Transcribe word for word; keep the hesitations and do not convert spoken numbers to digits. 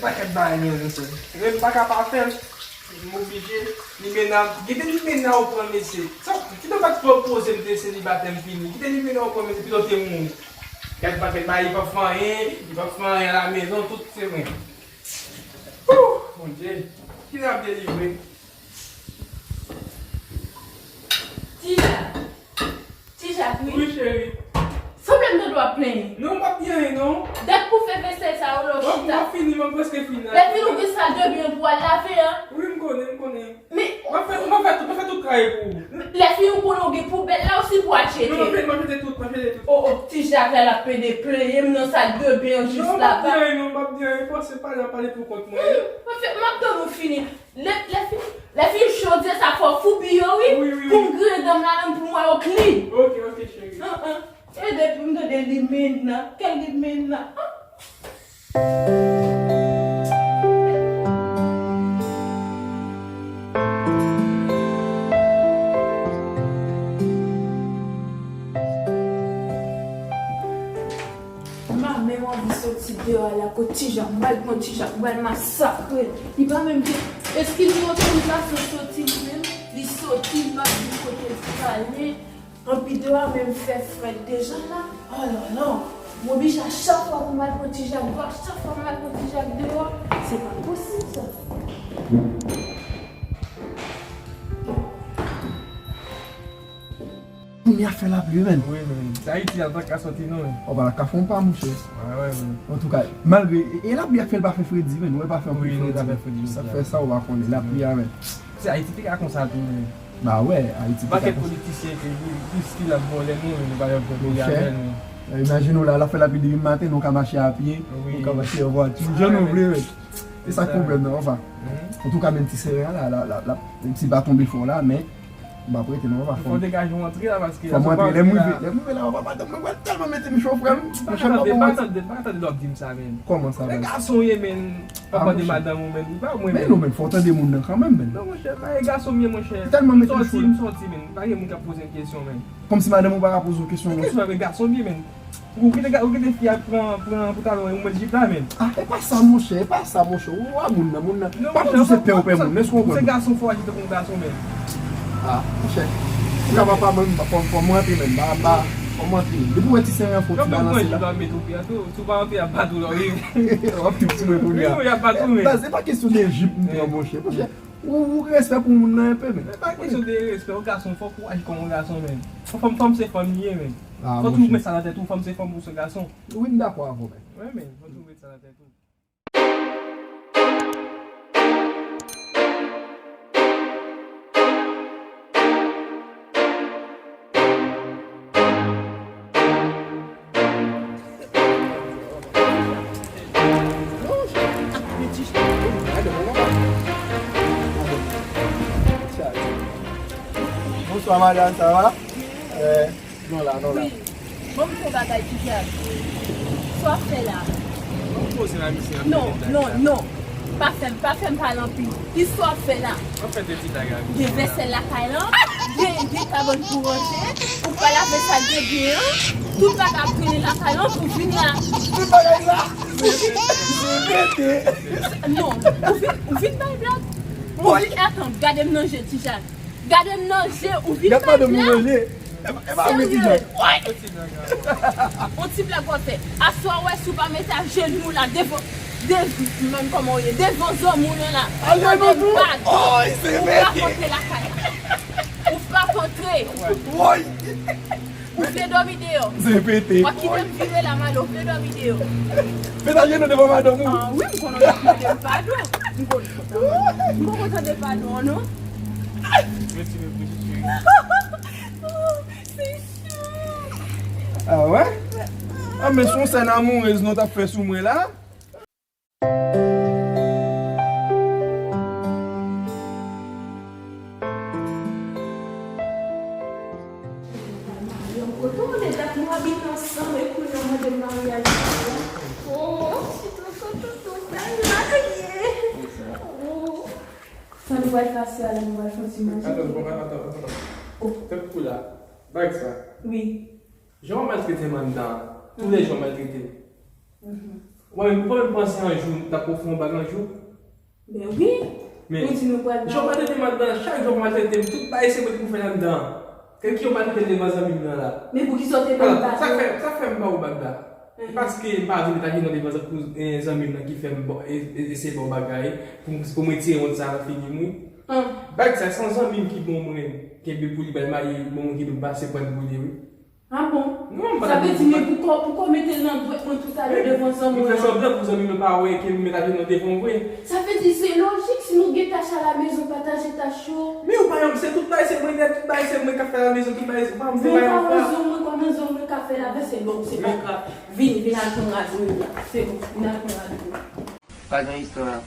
Pakèt bagay mwen renmen. Men m pa ka pa fè l. M oblije. Limena, kite limena ou pran mesye. Sa, kite w pa t pwopoze m te selibatè m fini. Kite limena ou pran mesye, pito w te mouri. Gad pakèt bagay, li p ap fè anyen, li p ap fè anyen a la mezon, tout se mwen. Wouh, Bondye, ki sa ap delivre? Tija. Ti Jak, wi. Wi, cheri. Sanble m tande w ap plenyen. Non, m p ap di anyen, non. Dat pou fè vesèl sa yo la w chita. M ap fini, m ap prèske fini la. Lè fini w gen sal de byen pou w al lave an. Wi, m konnen, m konnen. Men. M ap fè, m ap fè tout, m ap fè tout kay pou ou. Lè fini w konnen w gen poubèl la osi pou w al jete. Non, m ap jete, m ap jete tout, m ap jete tout. O, o, ti Jak la, l ap pede plenyen m nan sal de byen an jis laba. Non, m p ap di anyen, non, m p ap di anyen. Panse pale, pale pou kont mwen. M ap fè, m ap tann ou fini. Lè, lè fini, lè fini jodi a, sa fò foubi yo, wi. Wi, wi, wi. Pou m griyen dan m la menm, pou m wè yo klin. Ok, ok, cheri. An, an. E depi m tande limena, kèl limena. An. M pa menm anvi soti deyò a la kot ti Jak, m pral pran ti Jak, m pral masakre l. Li pa menm gen eskiz yo tou, li pa sot soti li menm, li soti, li pa di kote l prale. Anpi deyò a menm fè frèt deja la. Oh la la, m oblije a chak fwa pou m al pran ti Jak deyò, a chak fwa m al pran ti Jak deyò, se pa posib sa. Kounye a fè lapli, wi, menn. Wi, menn. Se Ayiti a, l pa ka soti, non, menn. Ou pa ka fè yon pa, monchè. Wi, wi, menn. Antouka, malgre, e, e lapli a fè, l pa fè fredi, menn. Wi, l pa fè anpil fredi, wi, l pa fè fredi, sa fè sa, ou pa konnen. Lapli a, menn. Se Ayiti te ka konsa tou, menn. Ba wè, Ayiti te ka konsa. Pakèt politisyen ke plis ki l ap vòlè nou, menn, nou pa janm fè peyi a bèl, menn. Monchè, imajine w la, l ap fè lapli depi maten, nou ka mache a pye, nou ka mache an vwati. Jan nou vle, menn. E sa k pwoblèm nan, anfen. Antouka, menm ti seren an la, la, la, la, ti pa tonbe fò la, men m ap rete, non, pa fò. Fò degaje w antre la, paske fò m antre. Lè m rive, lè m rive la, papa, mwen pral tèlman mete m cho, frè m. Monchè, m pa bon. Pa tande, pa tande lè w ap di m sa, menn. Kòman sa, menn? Lè gason w ye, menn, w ap mande madanm ou, menn, li pa mwen, menn. Men non, menn, fò w tande moun nan kanmenm, menn. Non, monchè, pa e gason m ye, monchè. Tèlman mete m cho. Sòti, m sòti, menn. Pa gen moun k ap poze m kesyon, menn. Kòmsi madanm ou pa ka poze w kesyon, monchè. Kesyon, men gason m ye, menn. Ou kite, ou kite fi a pran, pran pantalon e ou met jip la, menn. Ah, e pa sa, monchè, e pa sa, monchè. Ou a moun nan, moun nan. Non, pa monchè, toujou se pè ou pè moun, èske w konprann? Se gason, fò w aji tankou yon gason, menn. Ah, monchè. Ou ka pa, pa, menn, fò, fò m rantre, menn. Ba, ba, fò m rantre. Depi w wè ti seren an fè yon ti balanse la. Jip la met ou pye tou. Si w pa rantre, y ap bat ou lè w rive. W ap trip sou mwen kounye a. Wi, wi, y ap bat ou, menn. Baz, se pa kesyon de jip m pran, monchè. Monchè, ou, ou gen respè pou moun nan enpe, menn. Se pa kesyon de respè, yon gason, fòk ou aji kòm yon gason, menn. Fanm, fanm se fanm li ye, menn. Ah, monchè. Fò toujou met sa nan tèt ou, fanm se fanm, ou se gason. Wi, m dakò avè w, menn. Wi, menn, fò toujou met sa nan tèt ou. Bonswa, madanm, sa va? Eh, non la, non la. Wi. Ban m di w yon bagay, Tija. Sa w ap fè la? Non, poze la, misye ap fè tèt la. Non, non, non. Pa fè m, pa fè m pale anpil. Kisa w ap fè la? M ap fè de ti blag avè w. Gen vèsèl lakay lan, gen, gen kabann pou ranje, ou pa lave sal de byen an, tout bagay ap trennen lakay lan pou vin la. Tout bagay la, se, se rete. Non, ou vin, ou vin bay blag. Ou vin, atann, gade m nan je, Tija. Gade m nan je, ou vin bay blag. Gad madanm ou nan je. E pa, e pa vre, Tija. Serye? Wi. On ti blag w ap fè. Aswè, wè, si w pa mete ajenou w la devan, devan, menm kòman w ye, devan zòm ou lan la. Ajenou tou? Ou pa kontre lakay la. Ou pa kontre. Woy. Ou vle dòmi deyò. Zen pete. W ap kite m vire la, m ale, ou vle dòmi deyò. Met ajenou devan madanm ou. Ah wi, m konnen w ap mande m padon. M konnen, m poko tande padon an, non. Mèsi, mèsi, cheri. Ah wè? Ah, men se yon sèn amourèz nou t ap fè sou mwen la. Kote w ye? Dat nou abite ansanm, e kounye a w mande m maryaj la. Oh, ti tonton, tonton, sa l marye. Oh. Sa nou pral pase a la, nou pral fè yon ti manje. Atann, bon, atann, atann. Oh. Tèt kou la. Bag sa. Wi. Jan w maltrete m anndan an, toulejou w maltrete m. Mhm. Ou pa menm, ou pa menm panse yon jou, n t ap ofri yon bag yon jou? Ben wi. Men, ou di nou pral jan w maltrete m anndan, chak jou w maltrete m, tout bagay se mwen ki pou fè l anndan. Kèk ki yo maltrete m devan zanmi m nan la. Men poukisa w te ban m bag sa fè, sa fè m ba ou bag la. Se paske m pa vle met ajenou devan pou zanmi m nan ki fè m eseye ba w bagay pou mwen tire wont sa nan figi m wi. Bag sa se yon zanmi m ki ban mwen, kenbe pou li, bay mayi, bon moun ki dwe pase pran pou li wi. Ah bon? Sa vle di men poukò poukò mete l nan dwèt mwen toutalè devan zanmi mwen? Ou fè sanblan pou zanmi mwen pa wè ke m met ajenou devan w vre. Sa vle di se lojik si nou gen tach alamezon pataje tach yo. Men ou pa yon, se tout bagay se mwen nèt, tout bagay se mwen k ap fè alamezon, tout bagay se pa mwen se pa yon fwa. Mwen pa wè zon mwen kòman zon mwen ka fè l avè se lòm se pa grav. Vini vin al pran rad mwen la se bon vin al pran rad mwen. Pa gen istwa.